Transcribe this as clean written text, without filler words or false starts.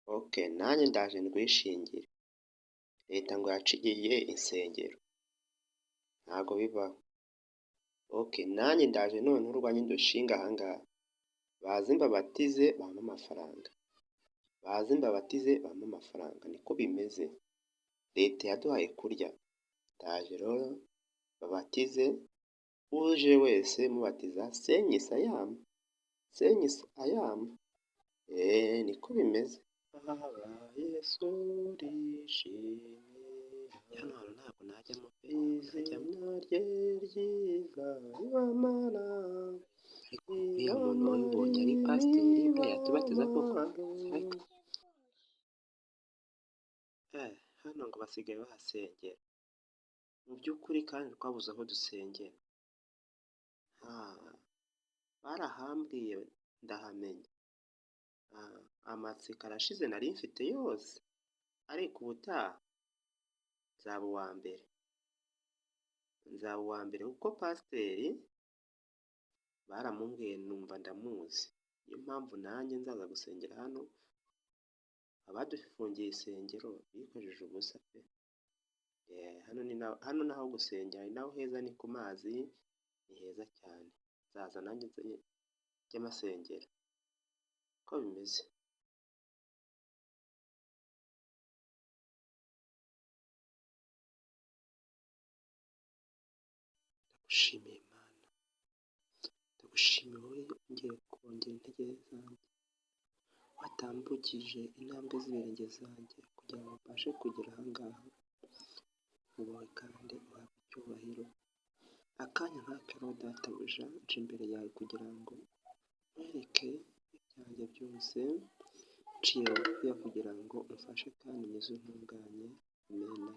Okay, nanjye ndaje ndwishingire. Leta ngo yacigiye insengero, ntago bibaho. Okay, nanjye ndaje noneho urwanjye ndushinga ahangaha, baze mbabatize bampe amafaranga, baze mbabatize bampe amafaranga, niko bimeze. Leta yaduhaye kurya, ndaje rero babatize, uje wese mubatiza senyisi ayampa, senyisi ayampa, niko bimeze. Yesu ndishimira Hano hantu ntabwo najyamo pe, najyamo. Izina rye ryiza ribamara. Ariko uriya muntu wabibonye ari pasiteri, buriya yatubatiza koko? Ariko Hano ngo basigaye bahasengera. Mu by'ukuri kandi twabuze aho dusengera. Barahambwiye ndahamenya. Amatsiko arashize nari mfite yose, ariko ubutaha nzaba uwa mbere. Nzaba uwa mbere kuko pasiteri baramumbwiye numva ndamuzi. Niyo mpamvu nanjye nzaza gusengera hano, abadufungiye isengero bikojeje ubusa pe. Hano ni aho gusengera, ni naho heza, ni ku mazi, ni heza cyane. Nzaza nanjye njye mpasengera. Niko bimeze. Ndagushimiye Mana, ndagushimiye wowe wongeye kongera intege zanjye, watambukije intambwe z'ibirenge zanjye kugira ngo mbashe kugera aha ngaha, wubahwe kandi uhabwe icyubahiro. Akanya nk'aka rero databuja, nje imbere yawe kugira ngo nkwereke ibyanjye byose, nciye bugufiya kugira ngo umfashe kandi unkize untunganye, amena.